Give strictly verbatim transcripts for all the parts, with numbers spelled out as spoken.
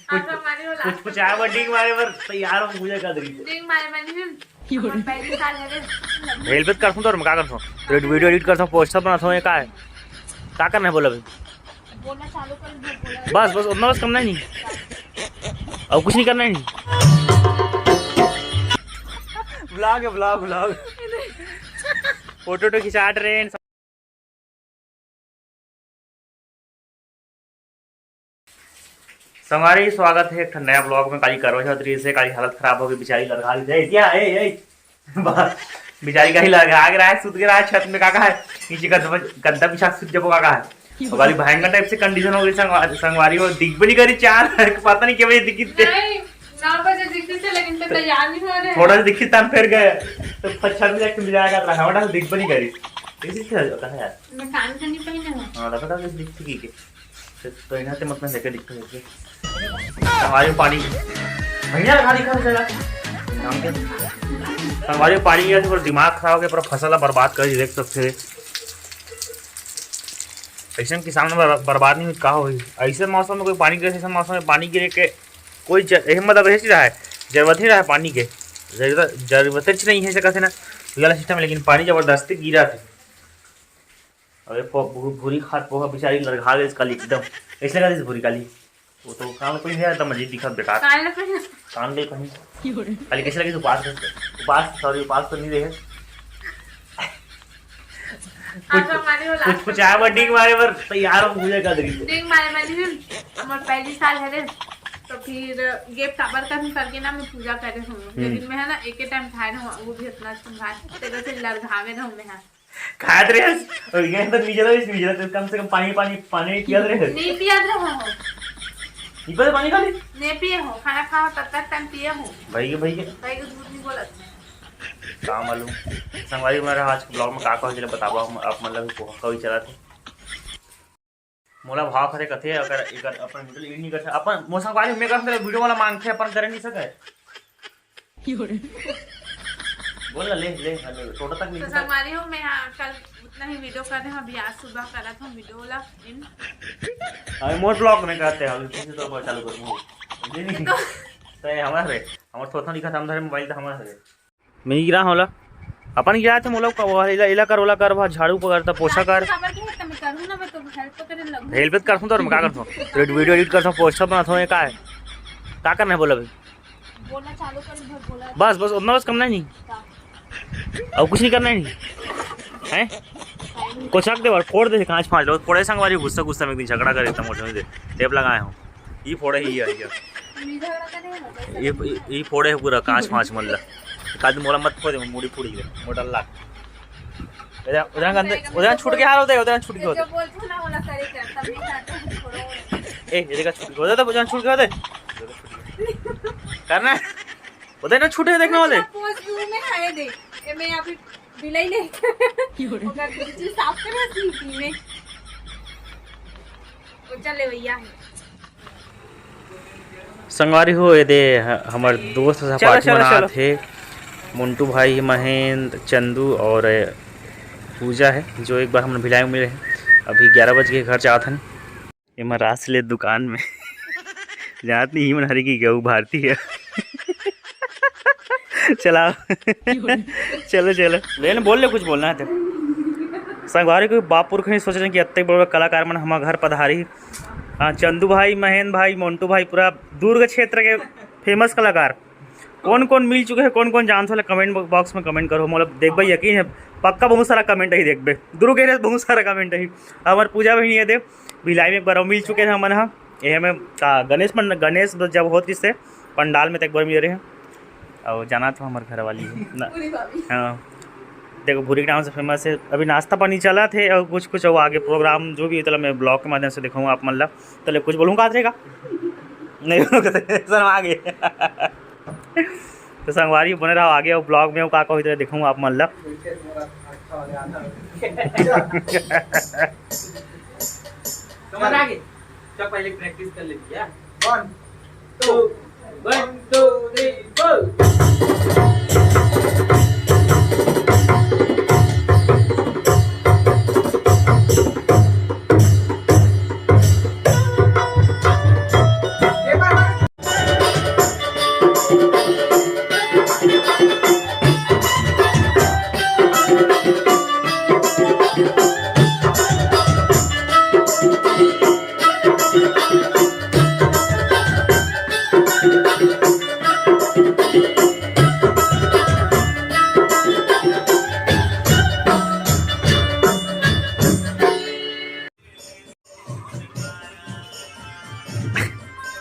कुछ कुछ कुछ आए बर डींग मारे बर तैयार हो, पूजा कर देगी। डींग मारे बर नहीं। पहली साल है रे। हेल्प करथूं तो मैं का करथूं? वीडियो एडिट करथूं, पोस्टर बनाथूं, ये का है? का करना है बोला अभी? बोलना चालू कर दो, बोला। बस बस उतना बस करना ही नहीं, और कुछ नहीं करना ही नहीं। ब्लॉग है, ब्लॉग ब्लॉग। फोटो वोटो खिंचात रहे हैं। संगवारी, स्वागत है एक ठन नया ब्लॉग में। काली करवा चौथ रहिस हे, काली हालत खराब हो गई, बिचारी लड़खा गई। ए, क्या? ए, ए, बा-, बिचारी काली लड़खा के रहा है, सुत के रहा है छत में, का का है, नीचे गद्दा, गद्दा बिछा के सुत जबो, का का है। और काली भयंकर टाइप से कंडीशन हो गई संगवारी, संगवारी हो दिख भी नहीं करी चार, पता नहीं क्या बजे दिखी थे। नहीं, नौ बजे दिखी थे, लेकिन तो तैयार नहीं हो रहे। थोड़ा सा दिखी तन फिर गए, तो छत में जाके मिला गया था, हमारा दिख भी नहीं करी। इसी से होता है यार। मैं कान का नहीं पहने हूँ। हाँ, लगा था कि दिखती की के। तो, तो इन्हें ते मतलब लेके दिखते हैं। हमारे पानी भैया लगा दिखा जरा। हम के हमारे पानी गया, पूरा दिमाग खराब हो गया, पूरा फसल ला बर्बाद कर दी, देख सकते हैं। ऐसे किसान बर-, बर्बाद नहीं हुई, का होई? ऐसे मौसम में कोई पानी गिरे, ऐसे मौसम में पानी गिरे के कोई ज-, यही मतलब यही रहा है, जरूरत ही रहा है पानी के, जरूरत, जरूरत ही नहीं है, ऐसे कहते ना, ये वाला सिस्टम है, लेकिन पानी जबरदस्ती गिरा थे। अरे पो-, भू-, भूरी खात पोहा बेचारी लड़खा गई काली एकदम। कैसे लगा इस भूरी काली? वो तो कान कोई नहीं एकदम अजीब दिखा बेकार। कान ले कोई नहीं। कान ले कहीं। काली कैसे लगी उपास में? उपास, सॉरी, उपास तो नहीं रहे। हाँ, तो हमारे वो कुछ लास्ट कुछ में आया बर डींग मारे बर तैयार हो पूजा कर देगी। डींग मारे बर नहीं, हमारे पहली साल है रे, तो फिर ये काबर का भी करके ना मैं पूजा करे हूँ। हम्म। दिन में है ना, एक ही टाइम खाए रहूँ, वो भी इतना अच्छा खाए, तेरे से लड़खावे रहूँ मैं, हाँ। खात रहे, और ये तो नीचे रहे, नीचे रहे, कम से कम पानी, पानी, पानी पिया रहे। नहीं पिया रहा हूँ। ये पर पानी खा ले। नहीं पिए हो, खाना खाओ तब तक टाइम पिए हो। भाई के, भाई के। भाई के झूठ नहीं बोलत। का मालूम। संगवारी, हमारा आज के ब्लॉग में का का हो चला बताबो हम, आप मतलब पोहा का भी चला थे। मोला भाव खरे कथे, अगर एकर अपन वीडियो एडिट नहीं कर सके, अपन मोर संगवारी में कर वीडियो वाला मांगथे, अपन करे नहीं सके। बोल ना, ले, ले, हेलो, छोटा तक नहीं तो था। संगवारी हो, मैं हाँ कल उतना ही वीडियो कर रहे हूँ, अभी आज सुबह करत हूँ वीडियो वाला इन। अरे मोर ब्लॉग में करते हैं, अभी किसी तो चालू करूँ। नहीं, नहीं। तो तो ये हमारा रे, हमारा थोड़ा थोड़ा दिखा था, हम धरे मोबाइल था हमारा रे। मैं गिरा होला, अपन गिरा थे मोला का, वो इला, इला कर, ओला कर, वहाँ झाड़ू पकड़ता, पोछा कर। काबर के है, तो मैं करूँ ना, मैं तो हेल्प तो करे लगूँ। हेल्प तो करथूँ तो और मैं का करथूँ? तो वीडियो एडिट करथूँ, पोस्टर बनाथूँ, ये का है? का करना है बोला भाई? बोलना चालू कर, बोला। बस, बस उतना बस करना ही नहीं। का? और कुछ नहीं करना ही नहीं। हैं? कुछ रख दे और फोड़ दे कांच फांच लो। फोड़े संगवारी गुस्सा, गुस्सा में एक दिन झगड़ा करे एकदम मोटे से। टेप लगाए हो। ये फोड़े ही है, ये। ये, ये, ये फोड़े है पूरा कांच फांच मन ला। एक आदमी मोला मत फोड़े, मुड़ी फूट गई, मोटा लाग। उधर, उधर अंदर, उधर छूट के हार होते, उधर छूट के होते। जो बोलते हो ना, वो ना करे कर, तब नहीं करते हैं, छोड़ो। ए, ये देखा छूट के होते, तो उधर छूट के होते। करना है। उधर ना छूटे देखने वाले। पोज व्यू में है, देख। ए, मैं अभी बिलाई नहीं। ओकर कुछ साफ करे सीटी में। वो चले भैया है। संगवारी हो, ये दे ह-, हमर दोस्त चलो, सहपाठी चलो, मन चलो। आत हे, मोंटू भाई, महेंद्र, चंदू और पूजा है, जो एक बार हमन भिलाई में मिले हैं। अभी ग्यारह बज के घर जात हन। एमा रास ले दुकान में। जानत नहीं, ही मन हरी की गऊ भारती है। चलाओ। चलो, चलो। ले ना, बोल ले, कुछ बोलना है तो। संगवारी को बापुर खनी सोच रहे हैं कि अत्ते बड़े कलाकार मन हमारे घर पधारी। हाँ, चंदू भाई, महेंद्र भाई, मोंटू भाई, पूरा दुर्ग क्षेत्र के फेमस कलाकार। कौन कौन मिल चुके हैं, कौन कौन जानत हो, कमेंट बॉक्स में कमेंट करो। मोला देखबे यकीन है, पक्का बहुत सारा कमेंट ही देखबे। दुर्ग area बहुत सारा कमेंट ही। हमार पूजा बहिनी है दे, भिलाई में एक बार मिल चुके हैं हमन ह। ये हमें का गणेश मंड-, गणेश जब होत रिस से पंडाल में तो एक बार मिल रहे हैं। और जाना था हमारे घर वाली है ना। पूरी भाभी। हाँ, देखो भूरी के नाम से फेमस है। अभी नाश्ता पानी चला थे और कुछ कुछ और आगे प्रोग्राम जो भी है, तो मैं ब्लॉग के माध्यम से दिखाऊँ आप मन ला। तो ले कुछ बोलूँ का रहेगा? नहीं बोलूँ, शर्मा गए। तो संगवारी बने रहो आगे और ब्लॉग में का का होई तो दिखाऊँ आप मन ला। समझ आ गए? चल पहले प्रैक्टिस कर लेती है। One, two, one, two, three, four।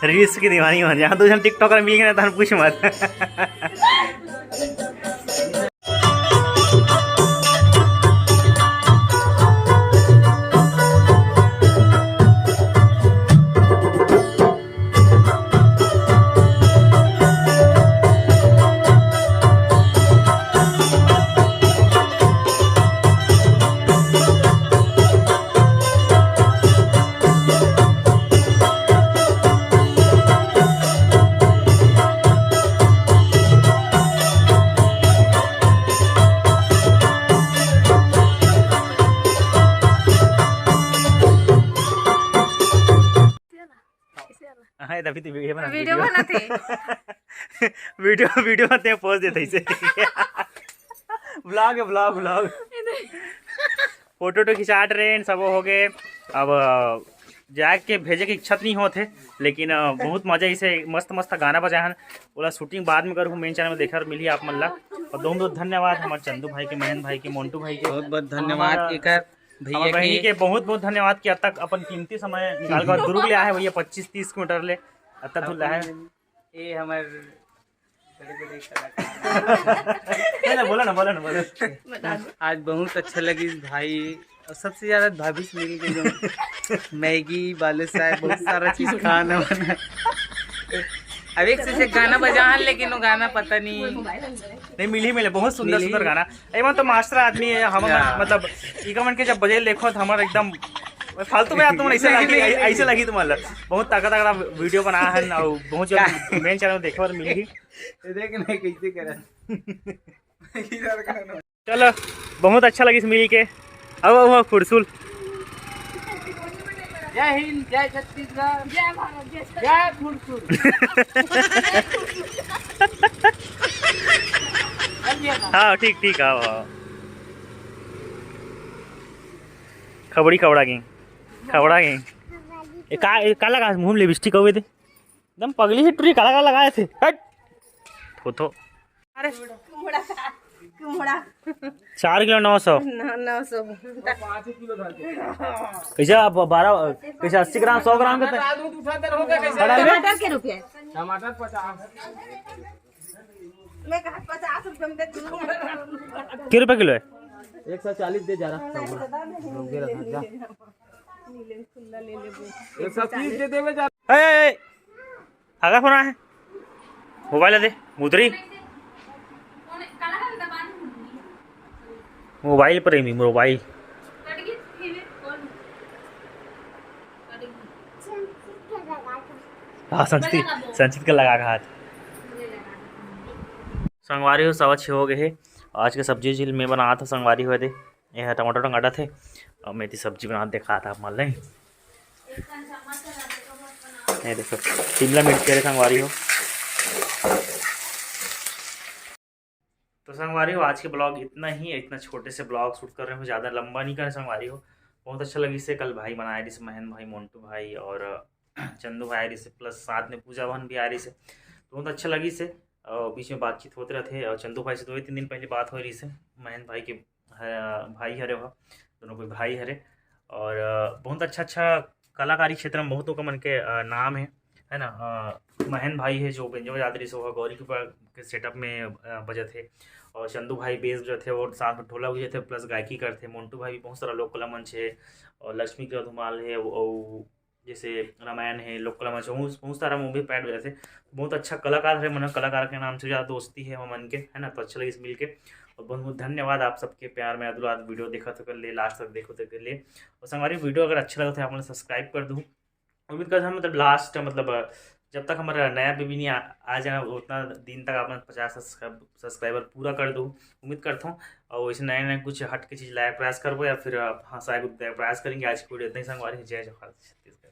Reels के दीवानी हो, जहाँ दो झन टिकटॉकर मिल गए ना, तहन पूछ मत। हाँ, तभी तो ये बना वीडियो वीडियो। बनाते। वीडियो, वीडियो बनाते हैं, पोज देते इसे। ब्लॉग है, ब्लॉग, ब्लॉग। फोटो वोटो खिंचात रहे, सब हो गए। अब, अ, जाके भेजे के इच्छा तो नहीं होत हे, लेकिन, अ, बहुत मजा इसे, मस्त मस्त गाना बजाए हन। ओला शूटिंग बाद में करहूँ, मेन चैनल में देखे बर मिलही आप मन ला। और बहुत बहुत धन्यवाद हमारे चंदू भाई के, महेंद्र भाई के, मोंटू भाई के। बहुत बहुत धन्यवाद हमारा, एकर भैया हमारे बहिनी के। के बहुत बहुत धन्यवाद कि अब तक अपन कीमती समय निकाल कर दुर्ग ले आए हैं भैया, पच्चीस तीस किलोमीटर ले अब तक दूर ले आए हैं। ये हमारे बड़े बड़े कलाकार। नहीं, नहीं, बोला ना, बोला ना, बोला। बता दो। आज बहुत अच्छा लगिस भाई, और सबसे ज्यादा भाभी से मिल के जो मैगी, बालूशाही, बहुत सारा चीज खाना बना। अब एक से एक गाना बजा हन, लेकिन वो गाना पता नहीं। नहीं, मिली, मिले, बहुत सुंदर, मिली। सुंदर गाना। एमन तो मास्टर आदमी है, हम या। मतलब, इका मन के जब बजे देखो तो हमारा एकदम फालतू में तुम ऐसे लगी, ऐसे लगी तुम्हारा। बहुत तगड़ा तगड़ा वीडियो बना है ना, बहुत जल्द मेन चैनल देखे बर मिलही। ये देख ना कैसे करा। चलो, बहुत अच्छा लगिस मिल के। अब, अब फुरसुल। जय हिंद, जय छत्तीसगढ़। जय भारत, जय छत्तीसगढ़। जय फुरसुल। हाँ, ठीक, ठीक, आओ, आओ। खबड़ी खबड़ा गई, खबड़ा गई। ए, का, ए, का लगा मुंह में लिपस्टिक हुए थे? एकदम पगली ही टुरी, काला काला लगाए थे। हट। थोथो। अरे। कुम्हड़ा, कुम्हड़ा। चार किलो नौ सौ। नौ, नौ सौ। कैसे आप बारह, कैसे अस्सी ग्राम, सौ ग्राम के थे? टमाटर के रुपये। टमाटर पचास। मैं कहा पचास रुपये में दे दूँ। के रुपये किलो है? एक सौ चालीस दे जा रहा। एक सौ तीस दे देवे जा। ए, ए, ए, आगा फोन आया है। मोबाइल दे, मुदरी। मोबाइल प्रेमी, मोबाइल। हाँ, संचित, संचित के लगा के हाथ। संगवारी हो, सवा छः हो गए हे। आज के सब्जी उब्जी मैं बनात हूँ संगवारी हो दे। ये टमाटर टंगाटा थे और मैं तो सब्जी बनात देखा था आप मन ले। ये देखो, शिमला मिर्च के संगवारी हो। तो संगवारी हो, आज के ब्लॉग इतना ही है, इतना छोटे से ब्लॉग शूट कर रहे हो, ज़्यादा लंबा नहीं करे संगवारी हो। बहुत अच्छा लगिस हे, कल भाई मन आए रहिस, महेंद्र भाई, मोंटू भाई और चंदू भाई आए रहिस हे, प्लस साथ में पूजा बहन भी आए रहिस हे। तो बहुत अच्छा लगिस हे। और बीच में बातचीत होते रहते हैं और चंदू भाई से दो ही तीन दिन पहले बात हो रहिस हे, महेंद्र भाई के ह-, भाई हरे हो, दोनों कोई भाई हरे। और अ, बहुत अच्छा अच्छा कलाकारी क्षेत्र में बहुत लोग मन के अ, नाम है, है ना। अ, महेंद्र भाई है जो बेंजो बजात रहिस हे, गौरी कृपा के सेटअप में अ, बजत हे, और चंदू भाई बेस बजत हे और साथ में ढोलक बजत हे प्लस गायकी करथे। मोंटू भाई भी बहुत सारा लोक कला मंच है और लक्ष्मी का धुमाल है, वो, वो जैसे रामायण है, लोक कला मंच, बहुत, बहुत सारा मूवी पैड बजत हे। बहुत अच्छा कलाकार है, मन कलाकार के नाम से ज़्यादा दोस्ती है हमन के, है ना। तो अच्छा लगिस मिल के और बहुत बहुत धन्यवाद आप सबके प्यार में, दुलार, वीडियो देखत कर ले, लास्ट तक देखो तक कर ले। और संगवारी, वीडियो अगर अच्छा लगता है आप मन सब्सक्राइब कर दू। उम्मीद करत हन, मतलब, लास्ट, मतलब, जब तक हमारा नया बेबी नहीं आ, आ जाए, उतना दिन तक आप मन पचास सब्सक्राइबर पूरा कर दो, उम्मीद करता हूँ। और वैसे नए नए कुछ हट के चीज़ लाए प्रयास करबो या फिर आप हंसाए कुछ प्रयास करेंगे। आज की वीडियो इतना ही संगवारी, जय जोहार, छत्तीसगढ़।